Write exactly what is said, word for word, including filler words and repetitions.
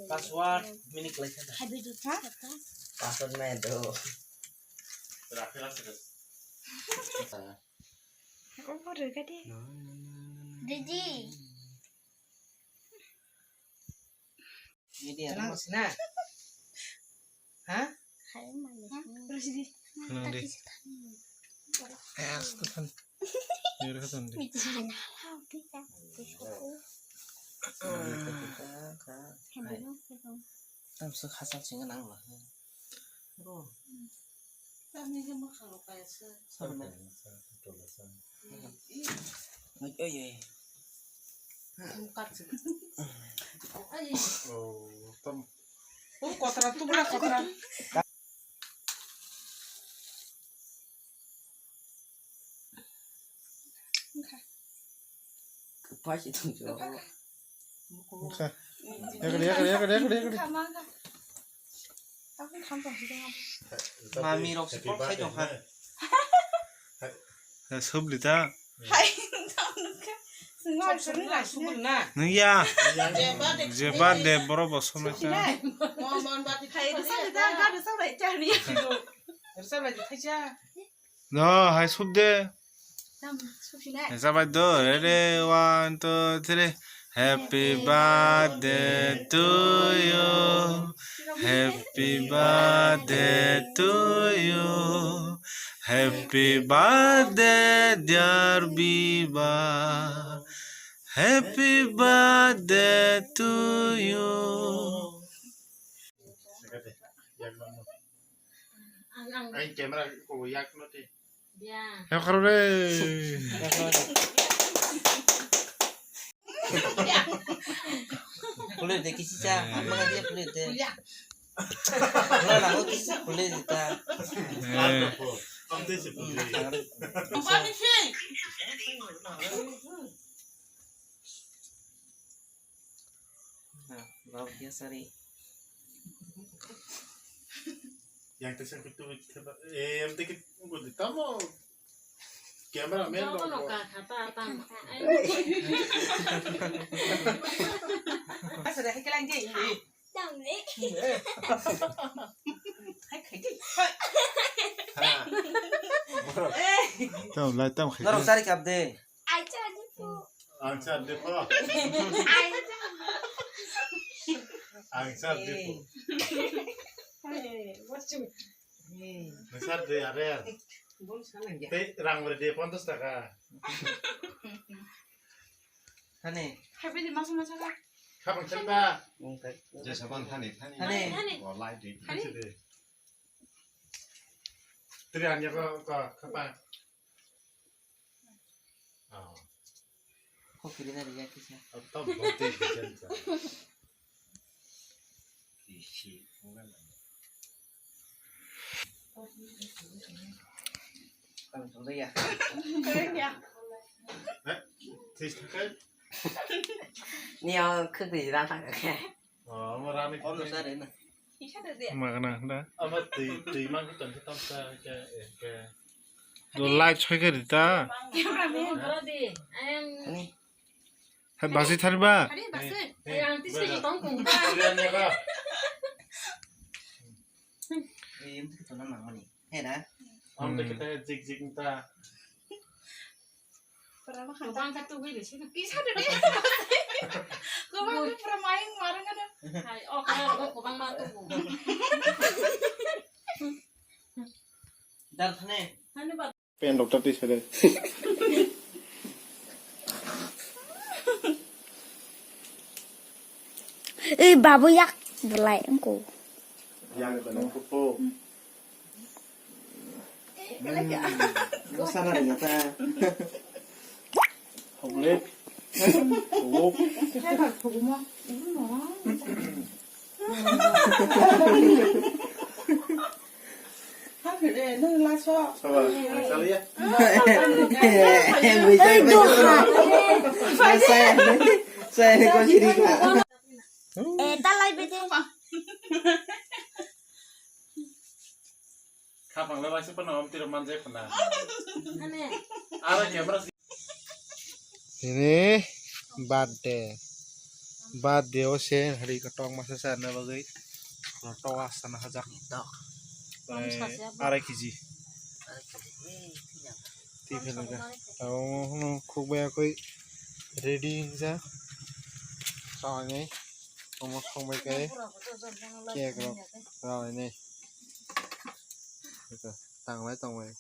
Password mini khlai kha da. Password nai do. Rakhila se. Obo rwgadi. Didi. Media. Tenang sih, nah. Ha? Tenang deh. Eh, astaga. Yaudah, tenang deh. Tam se khasal singa nang lah. Bro. Tam ni je ma khalo kaya se. Sabar. Oi, oi, oi. Oh, tam. Oh, kotra, tubla kotra. Kapai si tong jo. Wngkha. Yakari, yakari, yakari, yakari, yakari. Mami rok si kok khai tong kha. Subli ta. Hai, tong nungkha. Sungok sungok sungok na. Nungya. Je birthday boro bo somai ta. Hai, rwchap lai ta, ga rwchap lai ta ni. Rwchap lai ta thaisa. No, hai sub de. Tam, sub si nai. Jabai do, ready, one, two, three. Happy birthday to you. Happy birthday to you. Happy birthday, dear Biba. Happy birthday to you. Ang camera ko yak no te. He kharo re. Kule de kisi cha, amma ka dia kule de. Kule na ho kisi kule de ta. Eh. Ang te se kule. Nah, bab dia sari. Yang tersangkut tu, eh, yang teki, tamo camera man. Kau lo ka khata tam. Asa dah kelang je ini. Tam ni. Hai khai di. Tam lai tam khai. Norok sari kap de. Acha dipo. Acha dipo. Acha dipo. Nasa de are. Te rang beri de ponchas taka. Hani. Happy di masa masa ka. Kapang chapa. Je saban hani hani. Hani. Oh, light di. Hani. Tri anya ko ko kapa. Oh. Kok kiri na riya kisa. Atam bote kisa. Isi, enggak. Kami tunggu ya. Keren ya. Eh, tis takai. Ni yang kekri rata. Oh, ama rani. Om sare na. Magna da. Ama twi, twi mang ki tong ki tong sa ke, eh, ke. Do light choi ke rita. Cameraman. Ani. Hai basi thari ba. Hari basi. Hey, hey, ayang tisi brother. Tong kung ba. Brother, ne ba. Eh, em tu tona mang mani. Hena? Ang te kita jik jik ta. Gobang ka tugui de sini. Kisa de de. Gobang ka pura main marang ada. Hai, oh, kalau gobang ma tugu. Dar thane. Thane ba. Pen doctor ti sede. Ei, babu yak belai engko. Yak belai engko po. Sana ringa ta. Hoblet. Hobok. Saba, saliya. Ei, doha. Saya, saya, saya, kau sini, Kak. Eh, talai bete. Khapang le waisa phano om tiro manjai phana. Aro camera si- Tini birthday. Birthday o se hari kotok masa sana bagwi kotok asana hajak. Tok. Arai kg. Arai kg. Twi phela ja. Tamo hwnwi khukbai akwi ready hingjak. Chawinai. Omo songbai kai. Cake rok. Rawi nai. Tanglai tongbai.